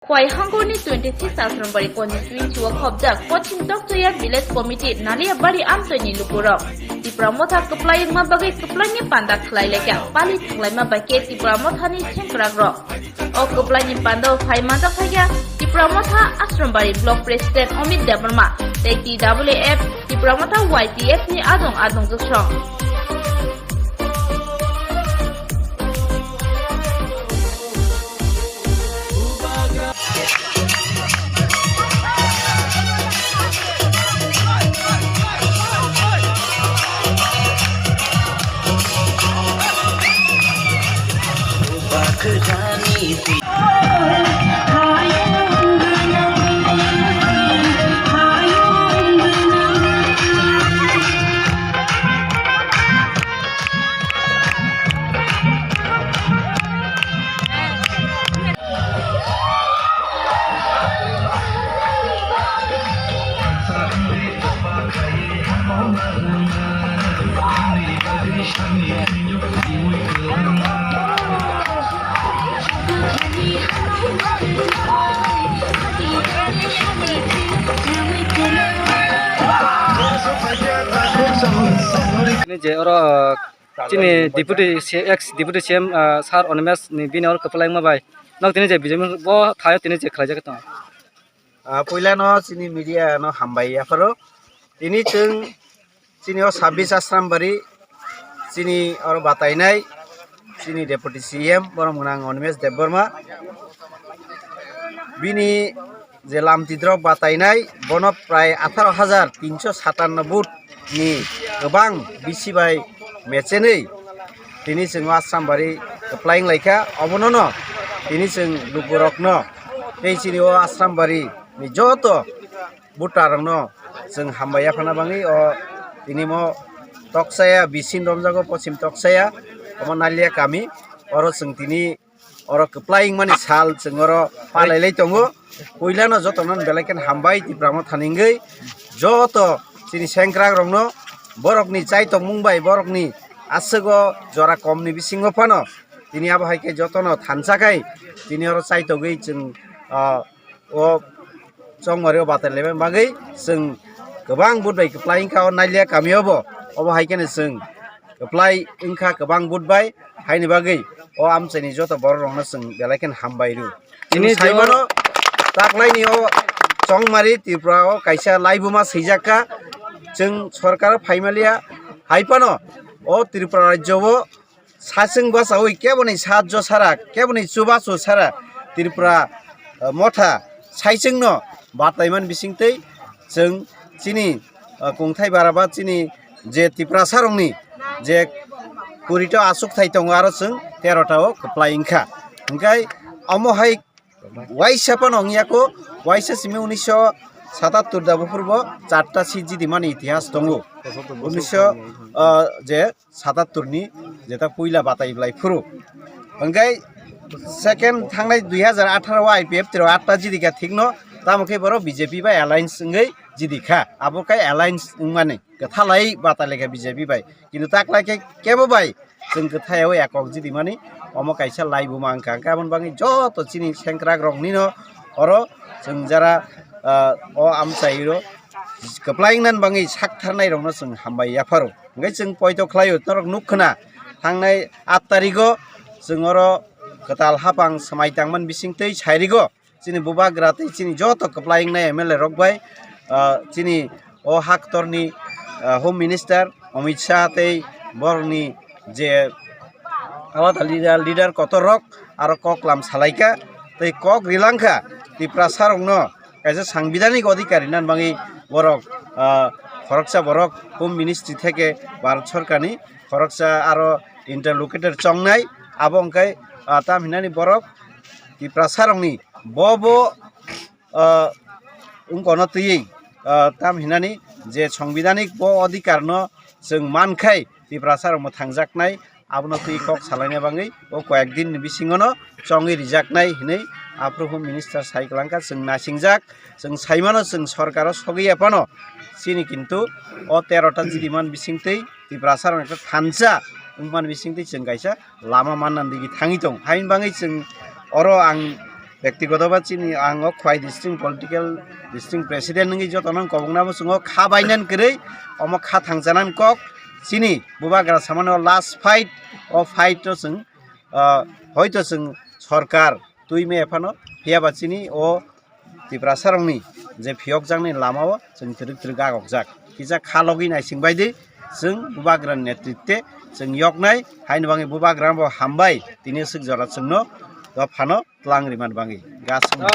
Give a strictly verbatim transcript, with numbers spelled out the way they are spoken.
Khowai hangkor ni twenty six Asrambari constituency o khobjak Pochim Tokchaya Village Committee Naliabari amchoi ni lukurok Tipra Motha kwplai wngma bagwi kwplai ni panda khlai laikha pali thanglaima bai khe Tipra Motha ni sengkrak rok. O kwplai ni panda o phai manjak phaikha Tipra Motha Asrambari Block President Amit Debbarma tei T W F Tipra Motha Y T F ni adong adong jwksong. Ni je oro chini deputy C-, ex deputy C M, ah, sir Animesh ni bini oro kwplai wngma bai. Nok tini je B J P bo thaio tini je khlaijak tongo. Ah, puila no chini media no hambai yapharo. Tini chwng chini o sabbish Asrambari chini oro batainai chini deputy C M borok mwnang Animesh Debbarma. Bini je lamtidrok batainai bono prai atharo hajar tinso satanno vote ni kwbang bisi bai mechenwi tini chwng o Asrambari kwplai wnglaikha. Obono no tini chwng lukurokno tei chini o Asrambari ni joto voter rokno chwng hambai yaphana bagwi o tini mo Tokchaya bisin romjago, Pochim Tokchaya, omo Nalia kami, oro chwng tini oro kwplai wngmani sal chwng oro palai lai tongo. Puilano jotono belai kheno hambai Tipra Motha ni wngwi joto chini sengkrak rokno borokni chai tongmung bai borokni aswk o jora komni bisingo phano tini abo hai khe jotono thansa khai tini oro chai togwi chwng, ah, o chongmari o batai laimani bagwi chwng kwbang vote bai kwplai wngkha o Nalia kami o bo. Obo hai kheno chwng kwplai wngkha kwbang vote bai, haini bagwi o amchaini joto borok rokno chwng belai kheno hambai rw. Chini Chwng je saimano taklaini o chongmari Tripura o kaisa laibuma swijak kha, chwng sorkar o phaimaliya, hai phano o Tripura rajyo o sachwng bachaui keboni sahajjo sara, keboni chubachu sara Tripura, eh, Motha saichwngno bataiman bisingtwi chwng chini, eh, kungthai bara ba chini je Tiprasarokni je kurito achukthai tongo, aro chwng terota o kwplai wngkha. Hwnkhe omo hai waisa phano wngya kho, waisa simi unisho satattor da buphurbo charta seat jidimani itihas tongo. Unisho, ah, je satattor ni jeta puila batai blai phuru. Hwnkhe second thangnai dui hajar atharo o I P F T rok atta jidikha thikno, tamo khe borok B J P bai alliance wngwi jidikha. Abo khe alliance wngmani kwthalai batai laikha B J P bai. Kintu taklai khe kebo bai chwng kwthai o ekok jidimani omo kaisa laibuma wngkha. Hwnkhe aboni bagwi joto chini sengkrak roknino oro chwng jara, ah, o amchaio kwplai wngnani bagwi sak tharnai rokno chwng hambai yapharo. Hwnkhe chwng poito khlaio norok nuk khna thangnai aat tarigo chwng oro kwtal hapang swmai tangmani bisingtwi sairigo. Chini bubagra tei chini joto kwplai wngnai M L A rok bai, ah, chini o haktorni, ah, Home Minister Amit Shah tei borokni je alada leader, leader kotor rok aro kok lam salaikha tei kok rilangkha Tiprasa rokno kaisa sangbidanik odhikar rinani bagwi borok, ah, khoroksa borok Home Ministry theke Bharat Sorkarni khoroksa aro interlocutor chongnai abo wngkhe, ah, tam hinani borok Tiprasa rokni bo bo, ah, wngkono twiwi, ah, tam hinani je sangbidanik bo odhikar no chwng mankhai Tiprasa rok mwthangjaknai, abono twi kok salaina bagwi o koyek din ni bisingo no chongwi rijaknai hinwi aphuru minister sai kwlangkha. Chwng nasingjak, chwng saimano chwng sorkar o sogwi ya phano chini kintu o terota jidiman bisingtwi Tiprasa rok thansa wngmani bisingtwi chwng kaisa lama manna digi thangwi tong. Haini bagwi chwng oro ang Bektigoto ba chini ang o Khwai district political district president wngwi jotono kobokna bo chwngo kha bainan kwrwi omo kha thangchanan kok chini bubagra samano last fight o fight o chwng ah, hoito chwng sorkar twi me phano phiya ba chini o Tiprasa rokni je phiyokjaknai lamao chwng twrwk twrwk gagokjak kisa kha logwi naising baidi chwng bubagra netritwe chwng yoknai haini bagwi bubagra bo hambai tini swk jora chwngno o phano tlang rimani bagwi gasung.